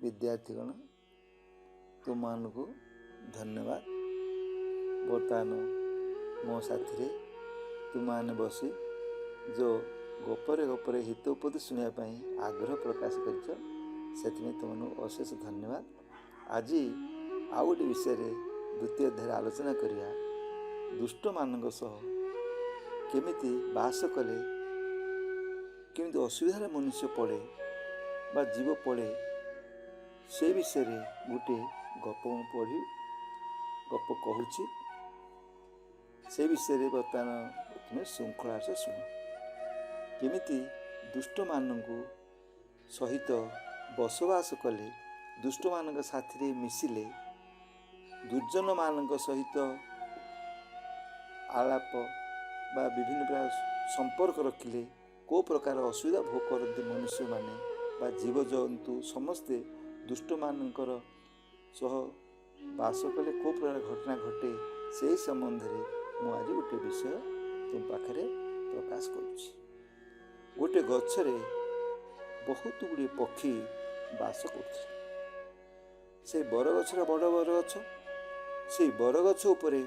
ବିଦ୍ୟାର୍ଥୀଗଣ, ତୁମମାନଙ୍କୁ ଧନ୍ୟବାଦ। ବର୍ତ୍ତମାନ ମୋ ସାଥିରେ ତୁମମାନେ ବସି ଯେଉଁ ଗପରେ ଗପରେ ହିତ ଉପଦେଶ ଶୁଣିବା ପାଇଁ ଆଗ୍ରହ ପ୍ରକାଶ କରିଛ, ସେଥିପାଇଁ ତୁମମାନଙ୍କୁ ଅଶେଷ ଧନ୍ୟବାଦ। ଆଜି ଆଉ ଗୋଟେ ବିଷୟରେ ଦ୍ୱିତୀୟ ଅଧ୍ୟାୟରେ ଆଲୋଚନା କରିବା। ଦୁଷ୍ଟମାନଙ୍କ ସହ କେମିତି ବାସ କଲେ କେମିତି ଅସୁବିଧାରେ ମନୁଷ୍ୟ ପଡ଼େ ବା ଜୀବ ପଡ଼େ, ସେ ବିଷୟରେ ଗୋଟିଏ ଗପ ମୁଁ ପଢ଼ି ଗପ କହୁଛି। ସେ ବିଷୟରେ ବର୍ତ୍ତମାନ ତୁମେ ଶୃଙ୍ଖଳାର ସହ ଶୁଣ। କେମିତି ଦୁଷ୍ଟମାନଙ୍କୁ ସହିତ ବସବାସ କଲେ, ଦୁଷ୍ଟମାନଙ୍କ ସାଥିରେ ମିଶିଲେ, ଦୁର୍ଜନମାନଙ୍କ ସହିତ ଆଳାପ ବା ବିଭିନ୍ନ ପ୍ରକାର ସମ୍ପର୍କ ରଖିଲେ କେଉଁ ପ୍ରକାର ଅସୁବିଧା ଭୋଗ କରନ୍ତି ମନୁଷ୍ୟମାନେ ବା ଜୀବଜନ୍ତୁ ସମସ୍ତେ। ଦୁଷ୍ଟମାନଙ୍କର ସହ ବାସ କଲେ କେଉଁ ପ୍ରକାର ଘଟଣା ଘଟେ, ସେହି ସମ୍ବନ୍ଧରେ ମୁଁ ଆଜି ଗୋଟେ ବିଷୟ ତୁମ ପାଖରେ ପ୍ରକାଶ କରୁଛି। ଗୋଟେ ଗଛରେ ବହୁତ ଗୁଡ଼ିଏ ପକ୍ଷୀ ବାସ କରୁଥିଲେ। ସେଇ ବରଗଛର ବଡ଼ ବରଗଛ, ସେଇ ବରଗଛ ଉପରେ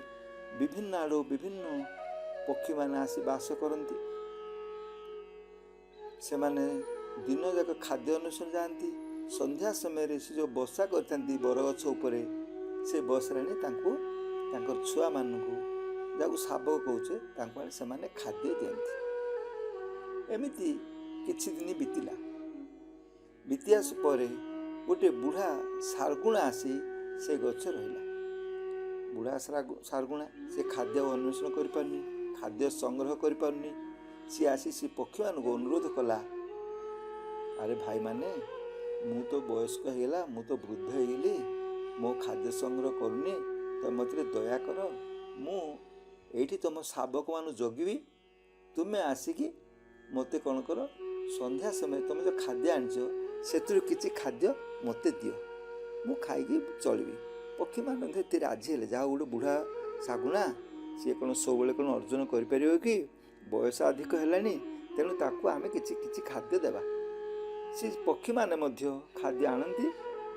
ବିଭିନ୍ନ ଆଡ଼ୁ ବିଭିନ୍ନ ପକ୍ଷୀମାନେ ଆସି ବାସ କରନ୍ତି। ସେମାନେ ଦିନ ଯାକ ଖାଦ୍ୟ ଅନ୍ୱେଷଣ ଯାଆନ୍ତି। ସନ୍ଧ୍ୟା ସମୟରେ ସେ ଯେଉଁ ବସା କରିଥାନ୍ତି ବରଗଛ ଉପରେ, ସେ ବସାରେ ଆଣି ତାଙ୍କୁ, ତାଙ୍କର ଛୁଆମାନଙ୍କୁ, ଯାହାକୁ ଶାବକ କହୁଛେ, ତାଙ୍କୁ ଆଣି ସେମାନେ ଖାଦ୍ୟ ଦିଅନ୍ତି। ଏମିତି କିଛି ଦିନ ବିତିଲା। ବିତିବା ପରେ ଗୋଟେ ବୁଢ଼ା ଶାଗୁଣା ଆସି ସେ ଗଛ ରହିଲା। ବୁଢ଼ା ଶାଗୁଣା, ସେ ଖାଦ୍ୟ ଅନ୍ୱେଷଣ କରିପାରୁନି, ଖାଦ୍ୟ ସଂଗ୍ରହ କରିପାରୁନି। ସିଏ ଆସି ସେ ପକ୍ଷୀମାନଙ୍କୁ ଅନୁରୋଧ କଲା, "ଆରେ ଭାଇମାନେ, ମୁଁ ତ ବୟସ୍କ ହେଇଗଲା, ମୁଁ ତ ବୃଦ୍ଧ ହେଇଗଲି, ମୋ ଖାଦ୍ୟ ସଂଗ୍ରହ କରୁନି। ତ ମୋତେ ଦୟା କର। ମୁଁ ଏଇଠି ତୁମ ଶାବକମାନଙ୍କୁ ଜଗିବି। ତୁମେ ଆସିକି ମୋତେ କ'ଣ କର, ସନ୍ଧ୍ୟା ସମୟରେ ତୁମେ ଯେଉଁ ଖାଦ୍ୟ ଆଣିଛ, ସେଥିରୁ କିଛି ଖାଦ୍ୟ ମୋତେ ଦିଅ, ମୁଁ ଖାଇକି ଚଳିବି।" ପକ୍ଷୀମାନେ ଏତେ ରାଜି ହେଲେ। ଯାହା ଗୋଟେ ବୁଢ଼ା ଶାଗୁଣା, ସିଏ କ'ଣ ସବୁବେଳେ କ'ଣ ଅର୍ଜନ କରିପାରିବ କି? ବୟସ ଅଧିକ ହେଲାଣି, ତେଣୁ ତାକୁ ଆମେ କିଛି କିଛି ଖାଦ୍ୟ ଦେବା। ସେ ପକ୍ଷୀମାନେ ମଧ୍ୟ ଖାଦ୍ୟ ଆଣନ୍ତି,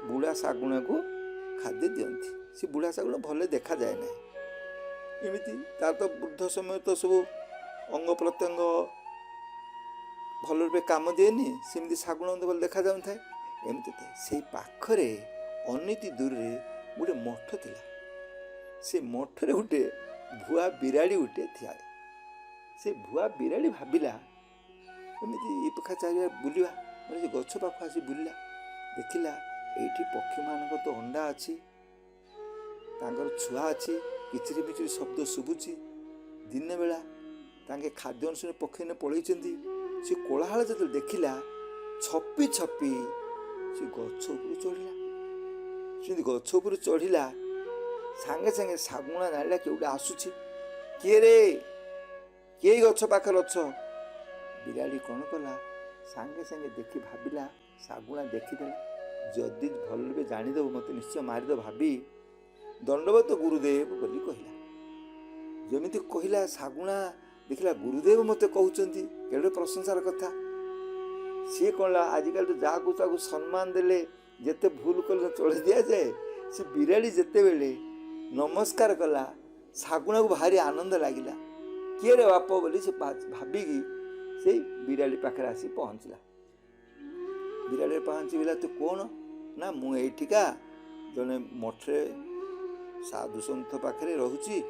ବୁଢ଼ା ଶାଗୁଣାକୁ ଖାଦ୍ୟ ଦିଅନ୍ତି। ସେ ବୁଢ଼ା ଶାଗୁଣା ଭଲ ଦେଖାଯାଏ ନାହିଁ। ଏମିତି ତାର ତ ବୃଦ୍ଧ ସମୟ ତ ସବୁ ଅଙ୍ଗ ପ୍ରତ୍ୟଙ୍ଗ ଭଲ ରୂପେ କାମ ଦିଏନି। ସେମିତି ଶାଗୁଣା ମଧ୍ୟ ଭଲ ଦେଖାଯାଉନଥାଏ। ଏମିତି ଥାଏ। ସେଇ ପାଖରେ ଅନତି ଦୂରରେ ଗୋଟେ ମଠ ଥିଲା। ସେ ମଠରେ ଗୋଟେ ଭୁଆ ବିରାଡ଼ି ଗୋଟେ ଥାଏ। ସେ ଭୁଆ ବିରାଡ଼ି ଭାବିଲା, ଏମିତି ଏ ପାଖା ଚାରିଆ ବୁଲିବା ମାନେ, ସେ ଗଛ ପାଖକୁ ଆସି ବୁଲିଲା। ଦେଖିଲା, ଏଇଠି ପକ୍ଷୀମାନଙ୍କର ତ ଅଣ୍ଡା ଅଛି, ତାଙ୍କର ଛୁଆ ଅଛି, କିଚିରି ମିଚିରି ଶବ୍ଦ ଶୁଭୁଛି। ଦିନ ବେଳା ତାଙ୍କେ ଖାଦ୍ୟ ଅନୁସାରେ ପକ୍ଷୀମାନେ ପଳେଇଛନ୍ତି। ସେ କୋଳାହଳ ଯେତେବେଳେ ଦେଖିଲା, ଛପି ଛପି ସେ ଗଛ ଉପରୁ ଚଢ଼ିଲା। ସେମିତି ଗଛ ଉପରୁ ଚଢ଼ିଲା, ସାଙ୍ଗେ ସାଙ୍ଗେ ଶାଗୁଣା ଜାଣିଲା କିଏ ଗୋଟେ ଆସୁଛି। "କିଏ ରେ? କିଏ ଗଛ ପାଖରେ ଅଛ?" ବିରାଡ଼ି କ'ଣ କଲା? ସାଙ୍ଗେ ସାଙ୍ଗେ ଦେଖି ଭାବିଲା, ଶାଗୁଣା ଦେଖିଦେଲା, ଯଦି ଭଲ ରୂପେ ଜାଣିଦେବ, ମୋତେ ନିଶ୍ଚୟ ମାରିଦେବ ଭାବି, "ଦଣ୍ଡବତ ଗୁରୁଦେବ" ବୋଲି କହିଲା। ଯେମିତି କହିଲା, ଶାଗୁଣା ଦେଖିଲା, ଗୁରୁଦେବ ମୋତେ କହୁଛନ୍ତି, କେଡ଼େ ପ୍ରଶଂସାର କଥା। ସିଏ କ'ଣ, ଆଜିକାଲି ତ ଯାହାକୁ ତାକୁ ସମ୍ମାନ ଦେଲେ ଯେତେ ଭୁଲ କଲେ ଚଳେଇ ଦିଆଯାଏ। ସେ ବିରାଡ଼ି ଯେତେବେଳେ ନମସ୍କାର କଲା, ଶାଗୁଣାକୁ ଭାରି ଆନନ୍ଦ ଲାଗିଲା। "କିଏ ରେ ବାପ?" ବୋଲି ସେ ଭାବିକି ସେଇ ବିରାଡ଼ି ପାଖରେ ଆସି ପହଞ୍ଚିଲା। ବିରାଡ଼ି ପହଞ୍ଚିଗଲା। "ତୁ କ'ଣ?" "ନା, ମୁଁ ଏଇଠିକା ଜଣେ ମଠରେ ସାଧୁସନ୍ଥ ପାଖରେ ରହୁଛି।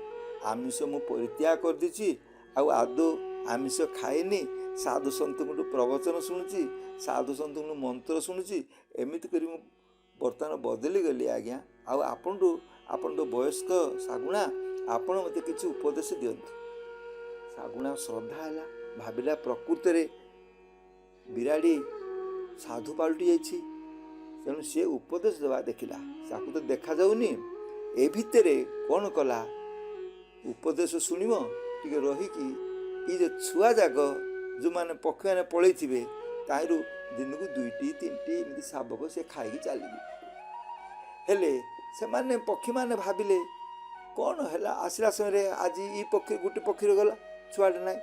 ଆମିଷ ମୁଁ ପରିତ୍ୟାଗ କରିଦେଇଛି, ଆଉ ଆଦୌ ଆମିଷ ଖାଏନି। ସାଧୁ ସନ୍ଥଙ୍କଠୁ ପ୍ରବଚନ ଶୁଣୁଛି, ସାଧୁ ସନ୍ଥଙ୍କଠୁ ମନ୍ତ୍ର ଶୁଣୁଛି। ଏମିତି କରି ମୁଁ ବର୍ତ୍ତମାନ ବଦଳି ଗଲି ଆଜ୍ଞା। ଆଉ ଆପଣଠୁ, ଆପଣ ତ ବୟସ୍କ ଶାଗୁଣା, ଆପଣ ମୋତେ କିଛି ଉପଦେଶ ଦିଅନ୍ତୁ।" ଶାଗୁଣା ଶ୍ରଦ୍ଧା ହେଲା। ଭାବିଲା, ପ୍ରକୃତରେ ବିରାଡ଼ି ସାଧୁ ପାଲଟି ଯାଇଛି। ତେଣୁ ସିଏ ଉପଦେଶ ଦେବା ଦେଖିଲା, ତାକୁ ତ ଦେଖାଯାଉନି। ଏ ଭିତରେ କ'ଣ କଲା? ଉପଦେଶ ଶୁଣିବ, ଟିକେ ରହିକି ଏଇ ଯେଉଁ ଛୁଆ ଯାକ, ଯେଉଁମାନେ ପକ୍ଷୀମାନେ ପଳେଇଥିବେ, ତାହିଁରୁ ଦିନକୁ ଦୁଇଟି ତିନିଟି ଏମିତି ଶାବକ ସେ ଖାଇକି ଚାଲିବେ। ହେଲେ ସେମାନେ ପକ୍ଷୀମାନେ ଭାବିଲେ, କ'ଣ ହେଲା? ଆସିଲା ସମୟରେ ଆଜି ଏଇ ପକ୍ଷୀ ଗୋଟେ ପକ୍ଷୀର ଗଲା, ଛୁଆଟା ନାହିଁ।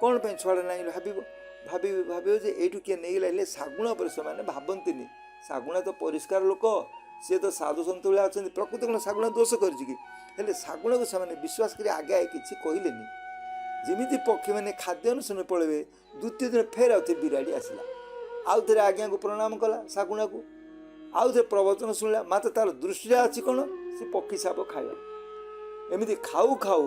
କ'ଣ ପାଇଁ ଛୁଆଟା ନାହିଁ ଭାବିବ। ଭାବିବ ଯେ ଏଇଠୁ କିଏ ନେଇଗଲା। ହେଲେ ଶାଗୁଣା ଉପରେ ସେମାନେ ଭାବନ୍ତିନି। ଶାଗୁଣା ତ ପରିଷ୍କାର ଲୋକ, ସିଏ ତ ସାଧୁ ସନ୍ଥ ଭଳିଆ ଅଛନ୍ତି, ପ୍ରକୃତ କ'ଣ ଶାଗୁଣା ଦୋଷ କରିଛି କି? ହେଲେ ଶାଗୁଣାକୁ ସେମାନେ ବିଶ୍ୱାସ କରି ଆଗେ ଆଗେ କିଛି କହିଲେନି। ଯେମିତି ପକ୍ଷୀମାନେ ଖାଦ୍ୟ ଅନୁସରଣ ପଳେଇବେ, ଦ୍ୱିତୀୟ ଦିନ ଫେର ଆଉ ଥରେ ବିରାଡ଼ି ଆସିଲା, ଆଉ ଥରେ ଆଜ୍ଞାକୁ ପ୍ରଣାମ କଲା ଶାଗୁଣାକୁ, ଆଉ ଥରେ ପ୍ରବଚନ ଶୁଣିଲା। ମାତ୍ର ତାର ଦୃଷ୍ଟିଟା ଅଛି କ'ଣ? ସେ ପକ୍ଷୀ ଶାବ ଖାଇବା। ଏମିତି ଖାଉ ଖାଉ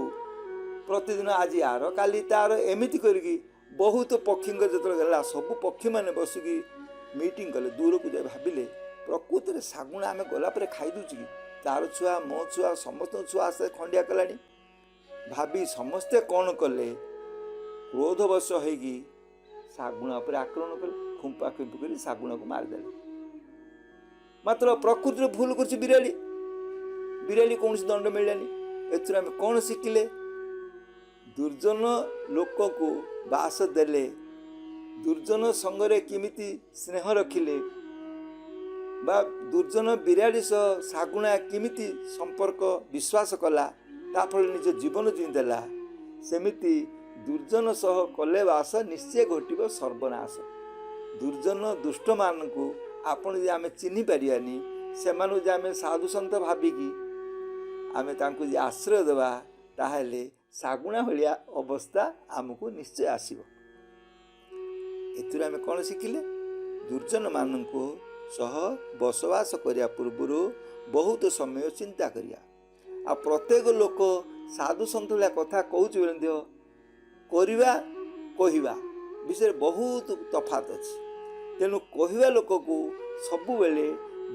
ପ୍ରତିଦିନ ଆଜି ଆର କାଲି ତାର, ଏମିତି କରିକି ବହୁତ ପକ୍ଷୀଙ୍କ ଯେତେବେଳେ ଗଲା, ସବୁ ପକ୍ଷୀମାନେ ବସିକି ମିଟିଂ କଲେ। ଦୂରକୁ ଯାଇ ଭାବିଲେ, ପ୍ରକୃତରେ ଶାଗୁଣା ଆମେ ଗଲା ପରେ ଖାଇଦେଉଛି କି? ତାର ଛୁଆ, ମୋ ଛୁଆ, ସମସ୍ତଙ୍କ ଛୁଆ ଆସ୍ତେ ଖଣ୍ଡିଆ କଲାଣି। ଭାବି ସମସ୍ତେ କ'ଣ କଲେ? କ୍ରୋଧବଶ ହେଇକି ଶାଗୁଣା ଉପରେ ଆକ୍ରମଣ କଲେ, ଖୁମ୍ପା ଖୁମ୍ପି କରି ଶାଗୁଣାକୁ ମାରିଦେଲେ। ମାତ୍ର ପ୍ରକୃତିରେ ଭୁଲ କରୁଛି ବିରାଡ଼ି, ବିରାଡ଼ି କୌଣସି ଦଣ୍ଡ ମିଳିଲାନି। ଏଥିରୁ ଆମେ କ'ଣ ଶିଖିଲେ? ଦୁର୍ଜନ ଲୋକକୁ ବାସ ଦେଲେ, ଦୁର୍ଜନ ସଙ୍ଗରେ କେମିତି ସ୍ନେହ ରଖିଲେ ବା ଦୁର୍ଜନ ବିରାଡ଼ି ସହ ଶାଗୁଣା କେମିତି ସମ୍ପର୍କ ବିଶ୍ୱାସ କଲା, ତା ଫଳରେ ନିଜ ଜୀବନ ଜିଇଁ ଦେଲା, ସେମିତି ଦୁର୍ଜନ ସହ କଲେ ବାସ ନିଶ୍ଚୟ ଘଟିବ ସର୍ବନାଶ। ଦୁର୍ଜନ ଦୁଷ୍ଟମାନଙ୍କୁ ଆପଣ ଯଦି ଆମେ ଚିହ୍ନି ପାରିବାନି, ସେମାନଙ୍କୁ ଯଦି ଆମେ ସାଧୁସନ୍ଥ ଭାବିକି ଆମେ ତାଙ୍କୁ ଯଦି ଆଶ୍ରୟ ଦେବା, ତାହେଲେ ଶାଗୁଣା ଭଳିଆ ଅବସ୍ଥା ଆମକୁ ନିଶ୍ଚୟ ଆସିବ। ଏଥିରୁ ଆମେ କ'ଣ ଶିଖିଲେ? ଦୁର୍ଜନମାନଙ୍କୁ ସହ ବସବାସ କରିବା ପୂର୍ବରୁ ବହୁତ ସମୟ ଚିନ୍ତା କରିବା। ଆଉ ପ୍ରତ୍ୟେକ ଲୋକ ସାଧୁ ସନ୍ଥ ଭଳିଆ କଥା କହୁଛି ବୋଲି ମଧ୍ୟ କରିବା କହିବା ବିଷୟରେ ବହୁତ ତଫାତ ଅଛି। ତେଣୁ କହିବା ଲୋକକୁ ସବୁବେଳେ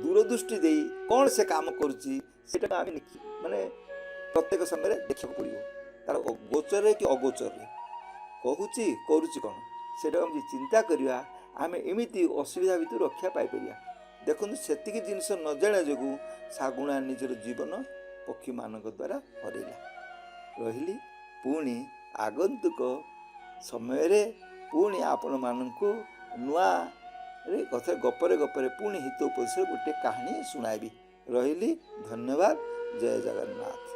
ଦୂରଦୃଷ୍ଟି ଦେଇ କ'ଣ ସେ କାମ କରୁଛି, ସେଇଟା ଆମେ ମାନେ ପ୍ରତ୍ୟେକ ସମୟରେ ଦେଖିବାକୁ ପଡ଼ିବ। ତାର ଗୋଚରରେ କି ଅଗୋଚରରେ କହୁଛି କରୁଛି କ'ଣ, ସେଇଟା ଆମେ ଯଦି ଚିନ୍ତା କରିବା, ଆମେ ଏମିତି ଅସୁବିଧା ଭିତରୁ ରକ୍ଷା ପାଇପାରିବା। ଦେଖନ୍ତୁ, ସେତିକି ଜିନିଷ ନ ଜାଣିବା ଯୋଗୁଁ ଶାଗୁଣା ନିଜର ଜୀବନ ପକ୍ଷୀମାନଙ୍କ ଦ୍ୱାରା ହରେଇଲା। ରହିଲି, ପୁଣି ଆଗନ୍ତୁକ ସମୟରେ ପୁଣି ଆପଣମାନଙ୍କୁ ନୂଆରେ କଥା ଗପରେ ଗପରେ ପୁଣି ହିତ ଉପଦେଶରେ ଗୋଟେ କାହାଣୀ ଶୁଣାଇବି। ରହିଲି, ଧନ୍ୟବାଦ, ଜୟ ଜଗନ୍ନାଥ।